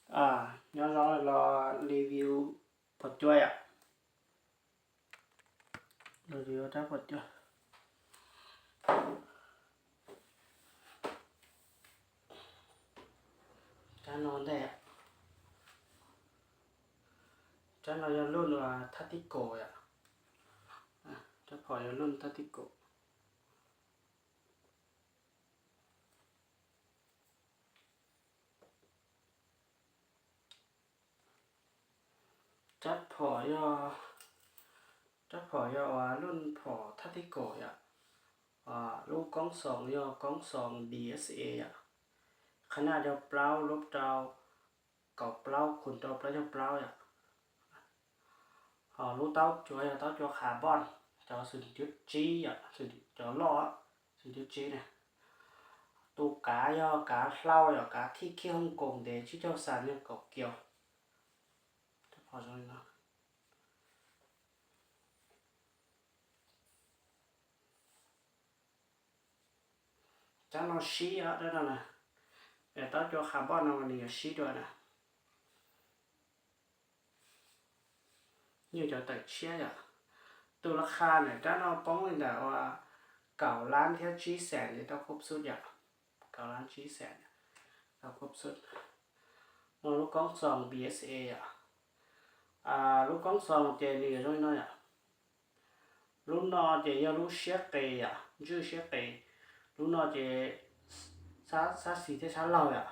Nyob zoo, los review phom cua yom. Review rab phom cua. Rab no ntej, rab no yog luj thab tib kaum yom. Rab phom yog luj thab tib kaum. Rab phom yog, rab phom yog uas luj phom thab tib kaum yom. Lub koob xoos yog koob xoos B S A yom. Qhab naj yog plaub, lub rau kaum plaub, khum rau plaub caug plaub yom. Ho lub taub cua yog taub cua carbon, cov xum cuv tsib yom, cov loj, xum cuv tsib na. Tus kav yog kav hlau yom, kav thij khib Hong Kong ntev, tsib caug xas yog kaum kiaus. Rab no sib, rab no na, taub cua carbon no mas nws yuav sib dua na. Nyuj cov tawm tshiab yom. Tus la kha ntawm rab no poob li ntawm uas kaum lab thiab tsib xees ces tau khuab xub yom. Kaum lab tsib xees tau khuab xub. No lub koob xoos B S A yom. Lub koob xoos ces nws yuav zoo li no yom. Lub no ces yog lub siab qis yom, ntswj siab qis. Lub no ces sab xis thiab sab laug yom.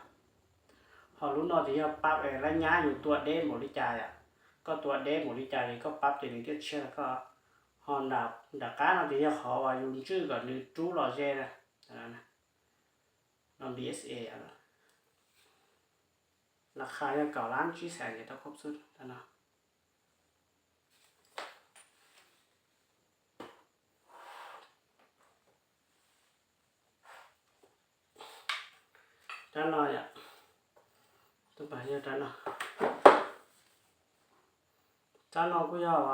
Ho lub no ces yog pab lab nyab yus tua deb npaum li cas yom. Koj tua deb npaum li cas ces koj pab ces nws thiaj tshiab rau koj. Ho nram qab no ces yog qhov uas yus ntswj kom nws rub los ze na. No B S A, la kha yog kaum lab tsib xees ces tau khuab xub no. Rab no yom, rab no, rab no kuj yog,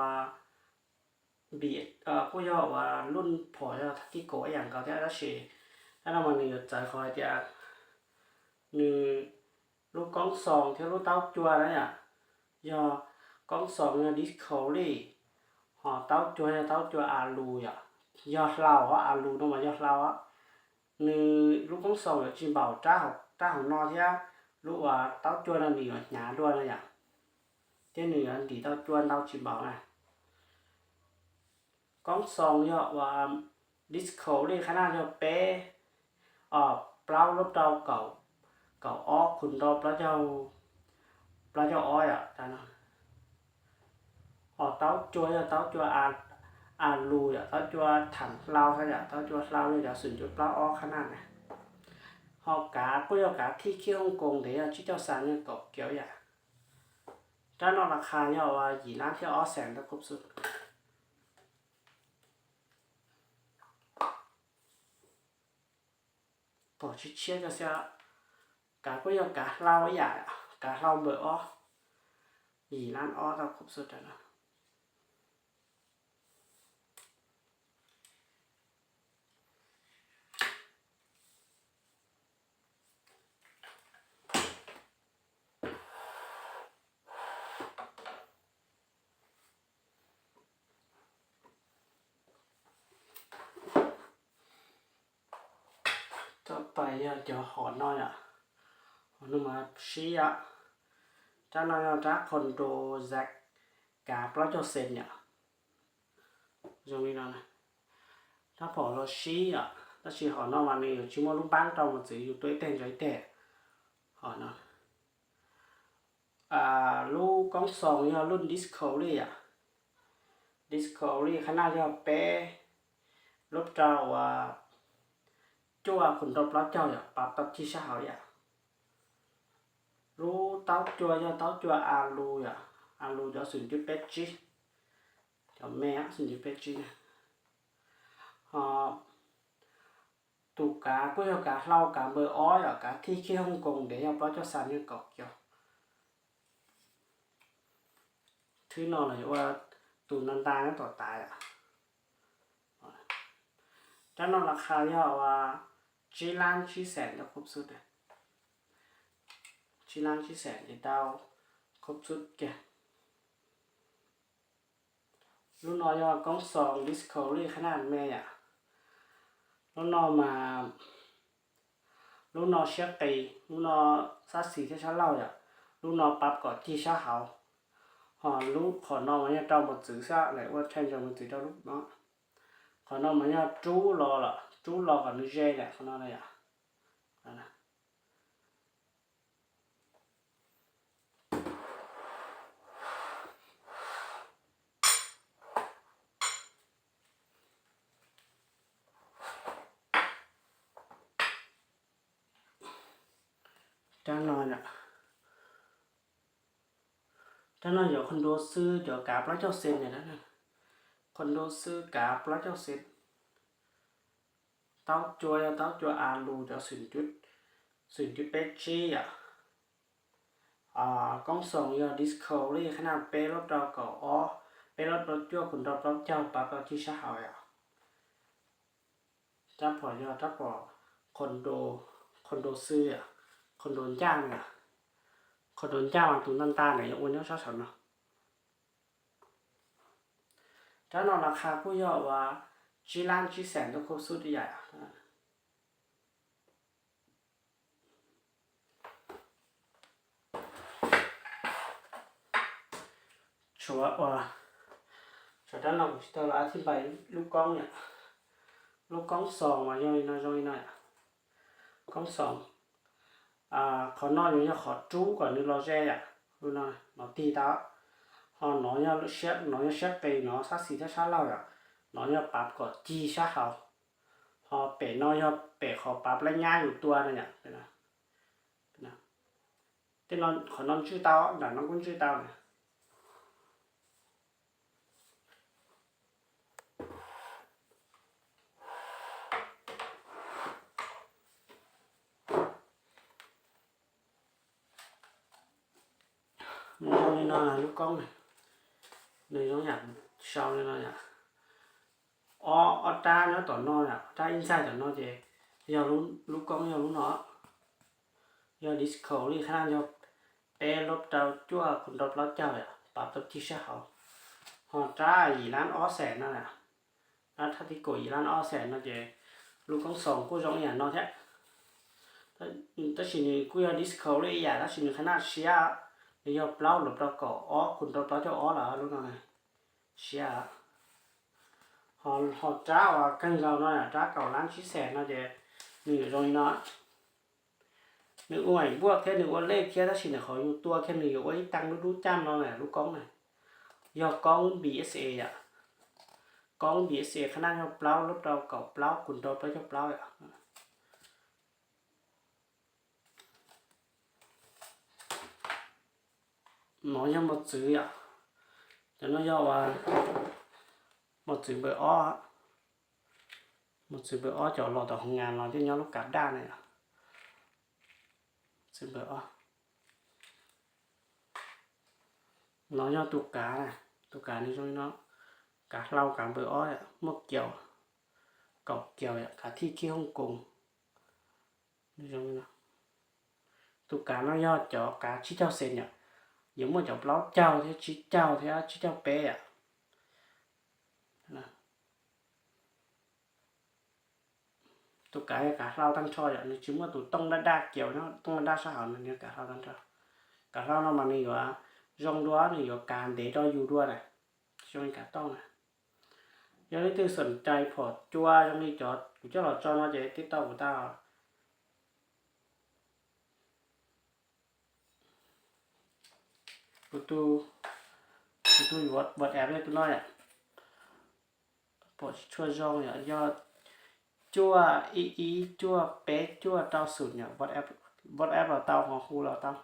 kuj yog uas luj phom yog thab tib kaum ib yam nkaus thiab, tab sis rab no mas nws yuav txawv qhov hais tias nws lub koob xoos thiab lub taub cua na yom, yog koob xoos yog disco li, ho taub cua yog taub cua a lus yom, yog hlau os, a lus no mas yog hlau os. Nws lub koob xoos yuav tsis npaum rab hauv no thiab, lub uas taub cua no nws yuav hnyav dua no yom, thiab nws yuav ntim tau cua ntau tsis npaum na. Koob xoos yog uas disco li, qhab naj yog peb, plaub lub rau kaum ob, khum rau plaub caug ob yom. Ho taub cua yog taub cua a lus yom, taub cua tham hlau xwb yom, taub cua hlau yog cov xum cuv plaub ob qhab naj na. Ho kav kuj yog kav thij khib Hong Kong ntev yog tsib caug xas yog kaum kiaus yom. Rab no la kha yog uas yim lab thiab ob xees tau khuab xub. Pom tshiab tshiab koj xwb. Kav kuj yog kav hlau ib yam, kav hlau npawm ob, yim lab ob tau khuab xub rau no. Txoj pais yog cov hom no yom, hom no mas sib yom. Rab no yog rab Condor Zac, kav plaub caug xees yom. Zoo li no, rab phom los sib yom, tab sis hom no mas nws yuav tsis muaj lub npaab rau mas txwv yus tua ib teg ntsaws ib teg. Hom no lub koob xoos yog lub disco li yom. Disco li, qhab naj yog peb, lub rau uas cuaj, khum rau plaub caug yom, pab tau cig sab hauv yom. Lub taub cua yog taub cua a lus yom, a lus cov xum cuv peb tsib, cov me xum cuv peb tsib. Ho tus kav kuj yog kav hlau, kav npawm ob yom, kav thij khib Hong Kong ntev yog plaub caug xas yog kaum kiaus. Thwb no los yuav ua tus no nta nyob tom tav yom. Rab no la kha yog uas tsib lab tsib xees tau khuab xub. tsib lab tsib xees ces tau khub xub kiag. Lub no yog koob xoos Discovery qhab naj me yom. Lub no mas, lub no siab qis, lub no sab xis thiab sab laug yom. Lub no pab kom cig sab hauv. Ho lub qhov no mas yog rau mos txwv xwb, lawv ua thaij ntsaws mos txwv rau lub no. Qhov no mas yog rub los lawm, rub los kom nws ze lawm qhov no na yom. Rab no, rab no yog qhov ntoo xwb, cov kav plaub caug xees na. Qhov ntoo xwb kav plaub caug xees. Taub cua yog taub cua a lus cov xwm cuj peb tsib yom. Koob xoos yog Discovery qhab naj peb lub rau kaum ob, peb lub rau cuaj, kaum rau plaub caug, pab tau cig sab hauv yom. Rab phom yog rab phom qhov ntoo xwb yom, qhov ntoo ncaj na. Qhov ntoo ncaj mas tus ntaj ntaj na yog ua nyob sab saum no. Rab no las qha kuj yog uas tsib lab tsib xees tau khub xub ib yam. Tshuav ua, tshuav rab no kuv tsis tau los a thib npai lub koob yom. Lub koob xoos mas yog li no, zoo li no yom. Koob xoos, qhov no yuav yog qhov rub kom nws los ze yom. Lub no, no tig tau. Ho no yog, no yog siab qis, no sab xis thiab sab laug yom. No yog pab kom cig sab hauv. Ho pem no yog pem qhov pab plab nyab yus tua na yom. Tej no, qhov no ntswj tau, nram no kuj ntswj tau na. Nws zoo li no, lub koob na, nws zoo yam sau li no yom. Ob, ob rab nyob tom no yom, ob rab ib ntxaig tom no ces yog lub koob yog lub no. Yog Discovery qhab naj yog peb lub rau cuaj, kaum rau plaub caug yom, pab tau cig sab hauv. Ho rab yim lab ob xees no, rab thaj tib kaum yim lab ob xees no ces lub koob xoos kuj zoo ib yam no thiab. Tab sis nws kuj yog Discovery ib yam, tab sis nws qhab naj siab, nws yog plaub lub rau kaum ob, kaum rau plaub caug ob lawm lub no na. Siab. Ho, ho rab uas kawg nkaus no, rab kaum lab tsib xees no ces nws yuav zoo li no. Nws ua npuaj thiab nws ua lej thiab, tab sis ntawm qhov yus tua kiag nws yuav ua ib tee dub dub caj no na, lub koob na. Yog koob B S A yom. Koob B S A qhab naj yog plaub lub rau kaum plaub, kaum rau plaub caug plaub yom. No yog mos txwv yom. Cov no yog uas mos txwv npawb ob, mos txwv npawb ob cov los tom hoo nas los thiaj nyob lub kav daj na yom. Txwv npawb ob. No yog tus kav, tus kav nws zoo li no, kav hlau kav npawb ob, muaj kiaus, kaum kiaus, kav thij khib Hooj Koos. Tus kav no yog cov kav tsib caug xees yom, yuav muaj cov plaub caug thiab tsib caug thiab tsib caug peb yom. Tus kav yog kav hlau tag nrho yom, nws tsis muaj tus tooj daj daj kiaus, tooj daj daj sab hauv, nws yog kav hlau tag nrho. Kav hlau no mas nws yuav zoo dua, nws yuav kav ntev rau yus dua na, zoo li kav tooj na. Yog leej twg xoom cai phom cua zoo li cov kuv coj los tso no ces tib tau kuv tau. Kuv tus, kuv tus WhatsApp li tus no yom, pom tsis tshua zoo yom, yog cuaj ib ib cuaj peb cuaj rau xum yom, WhatsApp los tau, ho hu los tau.